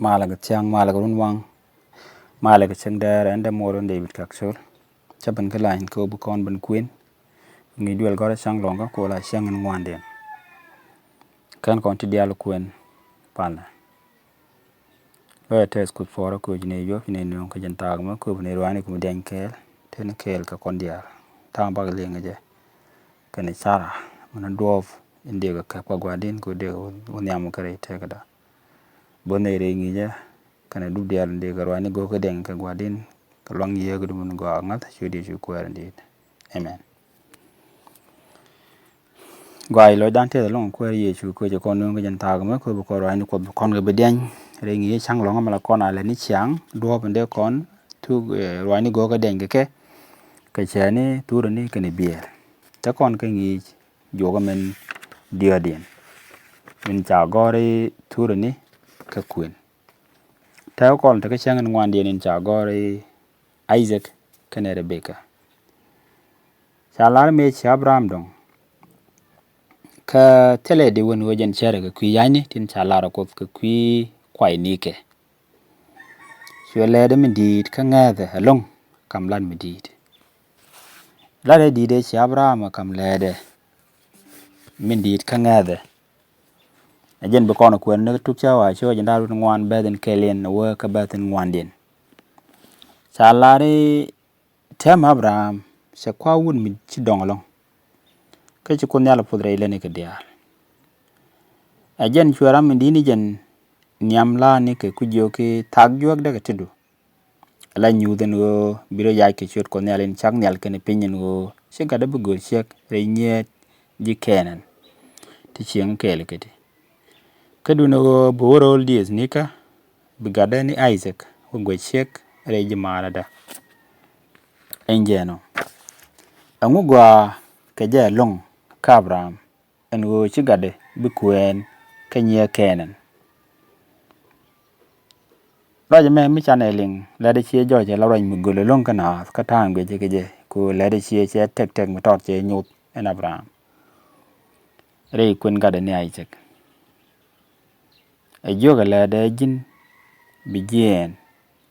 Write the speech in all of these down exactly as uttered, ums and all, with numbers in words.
Malɛ kɛ thiaŋ, malɛ kɛ runwaŋ, malɛ kɛ cäŋ dɛɛr, ɛn dee muɔr in David Kak Col. Cä ben kä lany kɛ ɣöö bi kɔn ben kuën. Ŋi̱i̱c duel gɔ̱rä cäŋ lɔ̱ŋkä kuɔ la cäŋ in ŋuandiɛn. Kɛn kɔn ti diaal kuën palnɛ. Lɔcɛ tɛth Kuoth puɔ̱rä kɛ ɣöö ci nɛ yuɔp, ci nɛ nööŋ kä jɛn thaak mɛ, kɛ ɣöö bi nɛ ruaani kum diany kɛɛl, teni kɛɛl kɛ kɔn diaal. Thaak bak liŋ jɛ kɛnɛ cara, mɛn duɔɔp in dee kɛ kɛp kä gua̱di̱n, kɛ ɣöö dee kɛ wä nhiam kɛ rɛy tëkäda. Bo̱n nɛ rɛy ŋi̱i̱cä kɛnɛ dup diaal in dee kɛ ruaani go̱o̱k kä diany kɛ gua̱di̱n, kɛ luaŋ Yiëë kɛ dumun gɔaa ŋa̱th, ciöt Yecu Kuäär in di̱i̱t. Amen. Gɔaa ilɔcdan tɛth ɛlɔ̱ŋ Kuäär Yecu, kɛ ɣöö ci kɔn nööŋ kä jɛn thaak mɛ, kɛ ɣöö bi kɔn ruaani Kuɔth bi kɔn kɛ bi diany. Rɛy ŋi̱i̱cä cäŋ lɔ̱ŋä mɛ la kɔn a lɛ ni ciaŋ duɔ̱ɔ̱p in dee kɔn thuk, eh, ruaani go̱o̱k kä diany kɛ kɛ. Kɛ cäätni, thurɛni kɛnɛ biɛɛr. Te kɔn kä ŋi̱i̱c juɔkä min diɔ̱ɔ̱kdiɛn, min ca gɔ̱r i̱ thurɛni kɛ kuën. Te kɔn te kä cäŋ in ŋuandiɛn in ca gɔ̱r i̱ Isaac kɛnɛ Rebecca. Ca lar mëë ci Abraham dɔ̱ŋ, kä thilɛ di wän ɣöö jɛn cärɛ kɛ kui̱ ya̱cni tin ca lar ɛ Kuoth kɛ kui̱ kuaynikɛ. Cuɛ lɛɛtdɛ mi di̱i̱t kä ŋɛ̈thɛ ɛlɔ̱ŋ kam lat mi di̱i̱t. Lat ɛ di̱i̱t ɛ ci Abraham ɛ kam lɛɛtdɛ mi di̱i̱t kä ŋɛ̈thɛ. Ɛ jɛn bi kɔn kuɛn ni tuk cä wa cä wä jɛn da̱r wut ŋuan bɛ̈th in kɛl yɛn wä kä bɛ̈th in ŋuandiɛn. Ca lar i̱ tɛm Abraham cɛ kua wut mi ci dɔŋ ɛlɔ̱ŋ. Kä ci Kuoth Nhial puɔth rɛy lɛni kɛ diaal. Ɛ jɛn cuɛ ram mi di̱t ni jɛn nhiam la̱a̱ni kɛ ku jiök i̱ thaak juäkdɛ kɛ ti̱du. Ala nyuuth ɛn ɣöö bi rɔ yac kɛ ciöt Kuɔth Nhial in cak nhial kɛnɛ piny ɛn ɣöö ci gatdä bi gööl ciek rɛy nyiëët ji̱ Kɛnan ti cieŋ kɛɛl kɛ ti. Kä duundɛ ɣöö bi wä ro̱o̱l diëëth nikä bi gatdä ni Isaac wä guɛc ciek rɛy ji̱ maarädä. Ɛn jɛɛn ɔ, ɛŋu gɔaa kɛ jɛ ɛlɔ̱ŋ kä Abraham ɛn ɣöö ci gatdɛ bi kuɛɛn kä nyiëë Kɛnan? Ruac ɛmɛ mi canɛ liŋ, lɛt ɛ ciɛ jɔc ɛ la ruac mi göl ɛlɔ̱ŋ kä naath kä ta̱a̱ŋ guic kɛ jɛ, ku lɛt ɛ ciɛ cɛ tɛk tɛk mi tɔt cɛ nyoth ɛn Abraham rɛy kuën gatdɛ ni Isaac. Ɛ jiök ɛ lɛɛtdɛ ji̱n bi jiɛɛn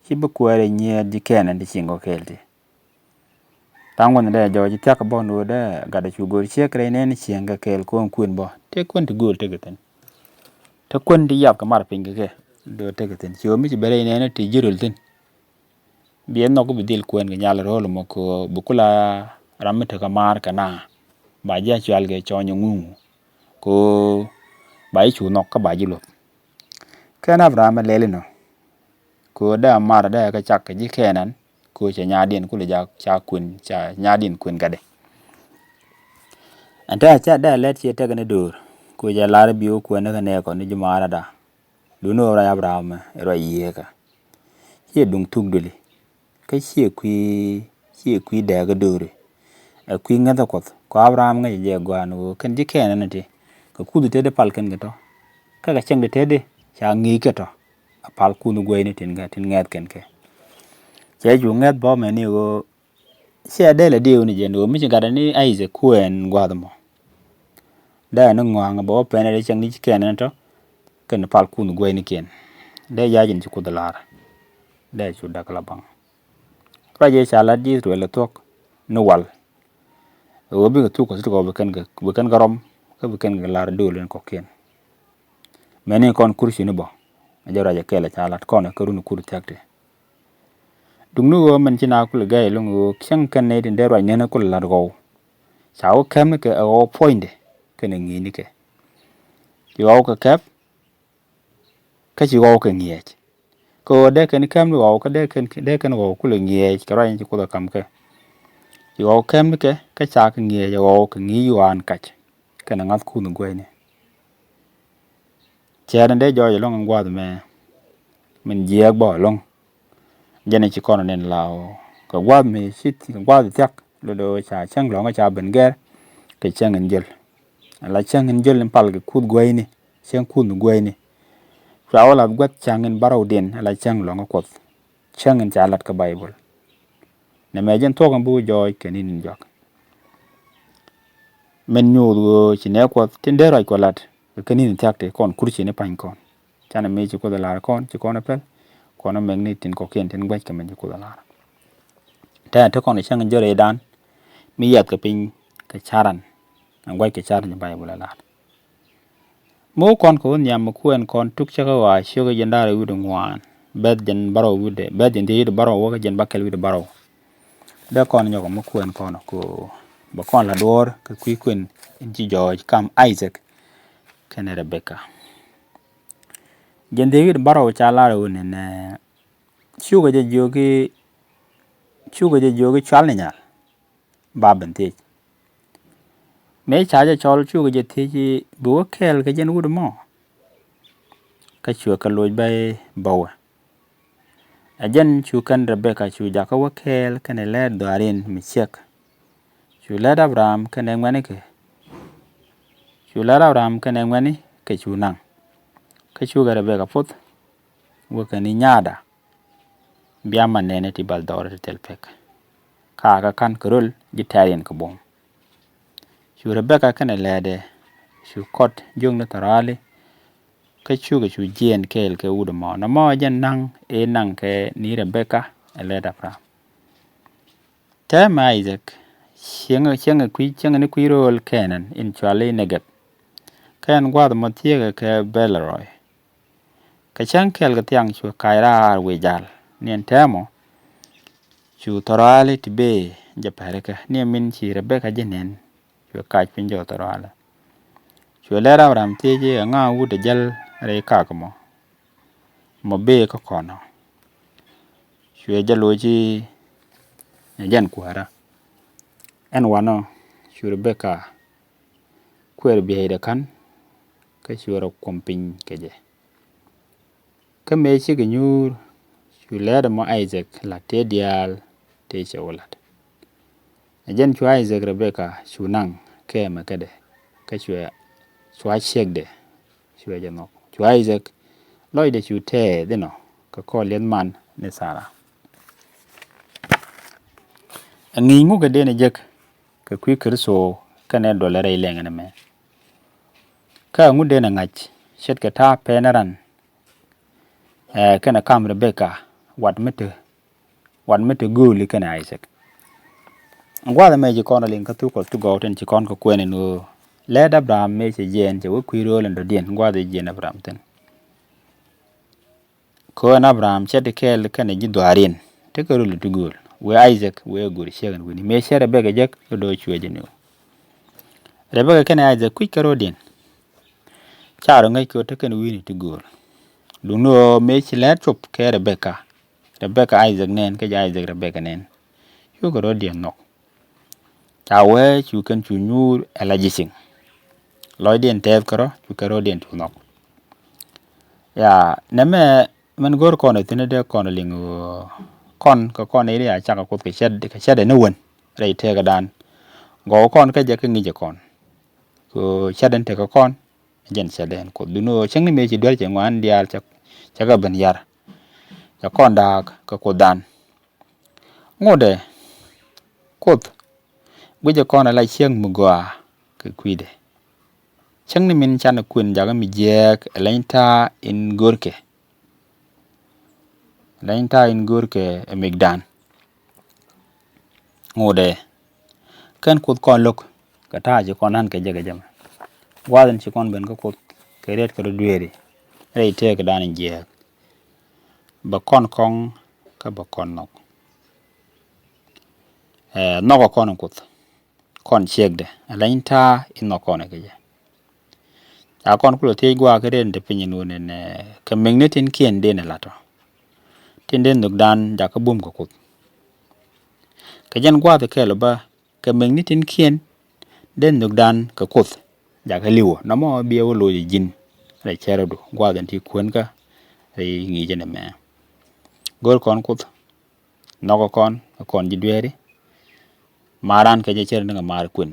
ci bi kuɛɛr ɛ nyiëët ji̱ Kɛnan ti cieŋ kɔ kɛɛl ti. Tha̱a̱ŋ gua̱n dee jɔɔc thia̱k bä ni ɣöö dee gatdɛ cu go̱o̱r ciek rɛy nɛɛni cieŋ kɛ kɛɛl kɔn kuën bä. Tëë kuën ti gööl tekɛ thi̱n. Te kuën ti yath kɛ mar piny kɛ kɛ. Dee tekɛ thi̱n. Ci ɣöö mi ci ben rɛy nɛɛni ti ji̱ röl thi̱n. Bi ɛ nhɔk bi dhil kuën kɛ nyal ro̱o̱l mɔ kɛ ɣöö bi kula ram mi tekɛ maar kɛ na. Ba ji̱ a cual kɛ cɔny ŋuŋ. Kɛ ɣöö ba ji̱ cu nhɔk kä ba ji̱ luɔth. Kɛn Abraham ɛ lɛl inɔ. Kɛ ɣöö dee a mar dee kɛ cak kɛ ji̱ Kɛnan, kɛ ɣöö cɛ nyaatdiɛn kulɛ jak ca kuën, ca nyaatdiɛn kuën gatdɛ. Ɛn te a ca dee a lɛt ciɛ tɛk ni döör, kɛ ɣöö cɛ lar bi wä kuɛn ni kɛ nɛɛkɔ ni ji̱ maaräda. Duundɛ ɣöö ruac Abraham ɛ ruac Yiëëkä. Ciɛ duŋ thuk duli. Kä ciɛ kui̱, ciɛ kui̱ dääk kä dööri. Ɛ kui̱ ŋäthä Kuɔth. Kɛ Abraham ŋäcɛ jɛ gɔaa ni ɣöö kɛn ji̱ Kɛnan ti. Kɛ kuth tetdi pal kɛn kɛ tɔ. Kä kɛ cäŋ tetdi ca ŋi̱i̱c kɛ tɔ. A pal kunh gueyni tin ŋɛ, tin ŋɛth kɛn kɛ. Cɛ cu ŋɛth bä mɛni ɣöö ciɛ dee lɛ diw ni jɛ ni ɣöö mi ci gatdɛ ni Isaac kuɛɛn gua̱a̱th mɔ. Dee ni ŋɔaŋ bä wä pɛn dee cäŋ ni ci kɛn ni tɔ. Kɛn pal kunh gueynikiɛn. Dee yac in ci Kuoth lar. Dee cu dak la baŋ. Ruac ëë ca lat ji̱ Ithɛrɛl ɛ thuɔ̱k ni wal. Ɛ ɣöö bikɛ thuk kɛ thut kɔ bi kɛn kɛ, bi kɛn kɛ rɔm, kä bi kɛn kɛ lar do̱l in kɔ̱kiɛn. Mɛni kɔn kurci ni bɔ, ɛ jɛ ruac ɛ kɛl ɛ ca lat kɔn ɛ kä run kur thia̱k ti. Duŋni ɣöö mɛn ci na kulɛ gɛy ɛlɔ̱ŋ ɣöö cäŋ kɛn nɛy tin dee ruac nɛn ɛ kulɛ lat ɣɔw. Ca wä kɛm ni kɛ ɛ ɣɔw puɔ̱nydɛ kɛnɛ ŋi̱i̱cnikɛ. Ci ɣɔw kɛ kɛp, kä ci ɣɔw kɛ ŋi̱eec. Kɛ ɣöö dee kɛn kɛm ni ɣɔw kä dee kɛn, dee kɛn ɣɔw kulɛ ŋi̱eec kɛ ruac in ci Kuoth ɛ ka̱m kɛ. Ci ɣɔw kɛm ni kɛ kä ca kɛ ŋi̱eec ɣɔw kɛ ŋi̱i̱c ɣɔaan kac. Kɛnɛ ŋa̱th kunh gueyni. Cɛɛt in dee jɔɔc ɛlɔ̱ŋ in gua̱a̱th mɛ. Min jiääk bä ɛlɔ̱ŋ. Jɛn in ci kɔn in la ɣɔw kɛ gua̱a̱th mi ci, kɛ gua̱a̱th thia̱k. Lotdɛ ɣöö ca cäŋ lɔ̱ŋä ca ben gɛr kɛ cäŋ in jäl. Ala cäŋ in jäl in pal kɛ kuth gueyni. Cäŋ kunh gueyni. Cua wä lath gua̱th cäŋ in bärɔwdiɛn ala cäŋ lɔ̱ŋä Kuɔth. Cäŋ in ca lat kä Baibol. Nɛmɛ jɛn thuɔ̱k in bi wä jɔɔc kɛ ni̱n in juak. Min nyuuth ɣöö ci nɛ Kuɔth tin dee ruac Kuɔth lat kɛ ni̱n in thia̱k ti kɔn kurci ni pa̱ny kɔn. Canɛ mëë ci Kuoth ɛ lar kɔn, ci kɔn ɛ pɛl, kɔn ɛ mɛk ni tin kɔ̱kiɛn tin gua̱c kɛ mɛn ci Kuoth ɛ lar. Tɛnɛ te kɔn ɛ cäŋ jɔrɛ dan mi yiath kɛ piny kɛ caran, ɛn gua̱c kɛ caran ci Bayböl ɛ lar. Mi wä kɔn kɛ wä nhiam mi kuɛn kɔn tuk cä kä ɣɔaa ciökä jiɛn da̱ŋ rɛw wi̱cdɛ ŋuan, bɛth jiɛn bärɔw wi̱cdɛ, bɛth jiɛn dhieec wi̱cdɛ bärɔw wä kä jiɛn bäkɛl wi̱cdɛ bärɔw. Dee kɔn nyɔk mi kuɛn kɔn kɛ bɛ kɔn la duɔ̱ɔ̱r kɛ kui̱ kuën in ci jɔɔc kam Isaac kɛnɛ Rebecca. Jiɛn dhieec wi̱cdɛ bärɔw ca lar wä ni nɛ cukɛ jɛ jiök i̱, cukɛ jɛ jiök i̱ cual ni nyal. Ba ben thiec. Mëë ca jɛ cɔl cukɛ jɛ thiec i̱ bi wä kɛɛl kɛ jɛn wut ɛmɔ. Kä cuɛ kɛ loc bä i̱ bä wä. Ɛ jɛn cu kɛn Rebecca cu jakä wä kɛɛl kɛnɛ lɛɛt dhɔaarin mi ciɛk. Cu lɛɛt Abraham kɛnɛ ŋuɛ̈nikɛ. Cu lɛɛt Abraham kɛnɛ ŋuɛ̈nikɛ cu naŋ. Kä cukɛ Rebecca poth wä kɛn i̱ nyaada. Bia man nɛɛni ti bal dhɔri ti thil pek. Kaa kä ka̱n kɛ röl ji̱ tɛ̈riɛn kɛ buɔ̱m. Cu Rebecca kɛnɛ lɛɛdɛ cu kɔt jiök ni thɔraali. Kä cukɛ cu jiɛɛn kɛɛl kɛ wut ɛmɔ. Nɔmɔ jɛn naŋ ëë naŋ kɛ ni Rebecca ɛ lɛɛt Abraham. Täämɛ Isaac cieŋ, cieŋ kui̱, cieŋ ni kui̱ rööl Kɛnan in cuali Negeb. Kɛn gua̱a̱th mɔ thiekɛ kɛ Bɛlɛrɔy. Kɛ cäŋ kɛl kɛ thiaŋ cuɛ kac raar wi̱i̱ jal. Niɛn täämɔ cu thɔraali ti bëë jɛ pɛrikä. Niɛ min ci Rebecca ji̱ nɛn cuɛ kac piny jɔw thɔraali. Cuɛ lɛr Abraham thiec i̱ ɛŋa wut ɛ jäl rɛy kak mɔ, mɔ bëë kä kɔnɔ. Cuɛ jɛ loc i̱ ɛ jɛn kuäärä. Ɛn wanɔ cu Rebecca kuɛɛr bieyde ka̱n kä cuɛ rɔ kuɔm piny kɛ jɛ. Kä mëë cikɛ nyuur cu lɛɛt ɛmɔ Isaac la̱t tëë diaal tëë cɛ wä la̱t. Ɛ jɛn cu Isaac Rebecca cu naŋ kɛɛmɛ kädɛ kä cuɛ cua ciekdɛ cuɛ jɛ nhɔk. Cu Isaac lɔcdɛ cu tɛɛth inɔ kɛ kɔn li̱eth man ni Thara. Ɛ ŋi̱i̱c ŋukɛ den ɛ jek kɛ kui̱ Kritho kɛnɛ duɔlɛ rɛy lɛŋɛ nɛmɛ. Kä ɛŋu den ɛ ŋa̱c ce̱tkɛ ta̱a̱ pɛn ɛ ran ɛ kɛnɛ kam Rebecca wat mi te, wat mi te gööli kɛnɛ Isaac. Gua̱a̱th ɛmɛ ci kɔn ɛ liŋ kä thuk Kuɔth ti gɔw tin ci kɔn kɛ kuɛn in ɣöö lɛɛt Abraham mëë cɛ jiɛɛn cɛ wä kui̱ rööl in dɔ̱diɛn gua̱a̱th ɛ jiɛɛn Abraham thi̱n. Kɛ ɣöö ɛn Abraham cɛ ti kɛɛl kɛnɛ ji̱ dhɔaarin tekɛ röl ti gööl wëë Isaac wëë go̱o̱r ciek ɛn wi̱ni mëë cɛ Rebecca jek kä do̱ cuɛ jɛ ni ɣöö Rebecca kɛnɛ Isaac kui̱c kɛ rɔ̱diɛn. Ca rɔ ŋäc kɛ ɣöö tekɛn wi̱ni ti gööl. Duŋni ɣöö mëë ci lɛɛt cop kɛ Rebecca, Rebecca Isaac nɛn kä jɛ Isaac Rebecca nɛn. Cukɛ rɔ̱diɛn nhɔk. Ca wee cu kɛn cu nyuur ɛ la ji̱ ciŋ. Lɔcdiɛn tɛɛth kärɔ cu kɛn rɔ̱diɛn cu nhɔk. Ya nɛmɛ mɛn go̱r kɔn ɛ thi̱n dee kɔn ɛ liŋ ɣöö kɔn kɛ kɔn ɛ ri a cakɛ Kuoth kɛ cɛt, kɛ cɛt ɛ ni wen rɛy tëëkädan. Gɔw kɔn kä jɛ kä ŋi̱c ɛ kɔn. Kɛ cɛt ɛn tekɛ kɔn ɛ jɛn cɛt ɛn Kuoth. Duŋni ɣöö cäŋ ni mëë ci duer cɛ ŋuan diaal cɛ, cɛ kɛ ben yar. Cɛ kɔn da̱a̱k kɛ Kuothdan. Ŋotdɛ Kuoth guicɛ kɔn ala ciek mi gɔaa kɛ kui̱dɛ. Cäŋ ni min canɛ kuën jakä mi jiääk ɛ leny ta̱a̱ in görkɛ. Leny ta̱a̱ in görkɛ ɛ mɛkdan. Ŋotdɛ kɛn Kuoth kɔn lo̱k kɛ ta̱a̱ ci kɔn na̱n kɛ jɛ kɛ jɛ mɛ. Gua̱a̱th in ci kɔn ben kä Kuoth kɛ riet kɛ rɔ dueeri rɛy tëëkädan in jiääk. Bɛ kɔn kɔŋ kä bɛ kɔn nhɔk. Ɛ, nhɔkɛ kɔn in Kuoth kɔn ciekdɛ ɛ leny ta̱a̱ in nhɔk kɔn kɛ jɛ. Ca kɔn kulɛ thiec gua̱a̱k kä den te piny in wun in, ɛ, kɛ mekni tin kiɛn den ɛ la̱t ɔ. Tin den nhökdan jakä bum kɛ Kuoth. Kɛ jɛn gua̱a̱th kɛl ɔ bä kɛ mekni tin kiɛn den nhökdan kɛ Kuoth jakä li̱wä. Nɔmɔ biɛ wä loc ji̱n rɛy cɛrɛdu gua̱a̱th in ti kuänkä rɛy ŋi̱i̱cä nɛmɛ. Go̱r kɔn Kuoth nhɔkɛ kɔn kɛ kɔn ji̱ dueeri. Maran kɛ jɛ cɛr ni kɛ mar kuën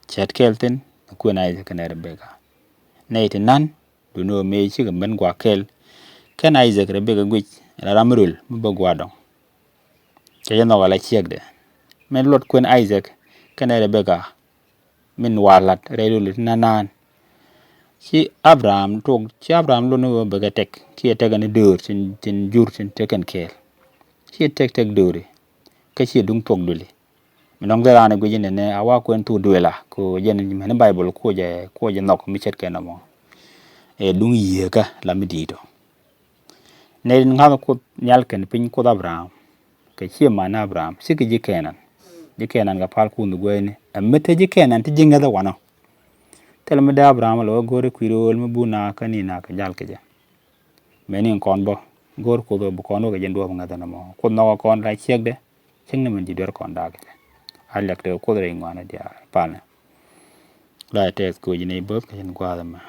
cɛt kɛɛl thi̱n kɛ kuën Isaac kɛnɛ Rebecca. Nɛy ti nan duŋni ɣöö mëë cikɛ ben gua̱a̱k kɛɛl kɛn Isaac Rebecca guic la ram mi röl mi bä gua̱a̱r dɔ̱ŋ. Cɛ jɛ nhɔk ala ciekdɛ min luɔt kuën Isaac kɛnɛ Rebecca. Min wa la̱t rɛy röl ti nanaan. Ci Abraham tuɔk, ci Abraham lon ni ɣöö bɛ kɛ tɛk, kiɛ tɛk ɛn döör tin, tin jur tin tëk kɛn kɛɛl. Ciɛ tɛk tɛk dööri, kä ciɛ duŋ tuɔk duli. Mi nɔŋ dhil raan ɛ guic inɛnɛ a wa kuɛn thuk duëla, kɛ ɣöö jɛn mɛn Baibol kuɔcɛ, kuɔcɛ nhɔk mi ce̱tkɛ nɔmɔ. Ɛ duŋ yieekä la mi di̱i̱t ɔ. Nɛ in ŋa̱th Kuoth nhial kɛn piny Kuoth Abraham, kɛ ciɛ man Abraham, cikɛ ji̱ Kɛnan. Ji̱ Kɛnan kɛ pal Kuoth ni guɛɛni, ɛ mi te ji̱ Kɛnan ti ji̱ ŋäthä wanɔ. Thilɛ mi dee Abraham lɛ wä go̱r i̱ kui̱ rööl mi bun a kä ni na kɛ jal kɛ jɛ. Mɛni in kɔn bä go̱r Kuoth ɣöö bi kɔn wä kɛ jɛn duɔ̱ɔ̱p ŋäthä nɔmɔ. Kuoth nhɔkɛ kɔn la ciekdɛ, cäŋ ni min ji̱ duer kɔn da̱a̱k kɛ jɛ. A liak tekɛ Kuoth rɛy ŋuan diaal palnɛ. La tɛth koci ni both kɛ jɛn gua̱a̱th ɛmɛ.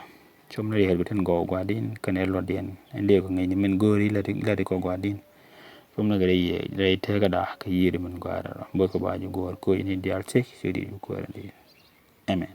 Com ni riɛl bi tin gɔw gua̱di̱n kɛnɛ luɔtdiɛn. Ɛn dee kɔ ŋi̱i̱c ni min go̱o̱ri la ti kɔ gua̱di̱n. Com ni kɛ rɛy yɛ rɛy tekäda kɛ yiëëri min gua̱a̱r rɔ. Both kɛ ba ji̱ go̱o̱r koci ni diaal cik ci di bi kuäär di. Amen.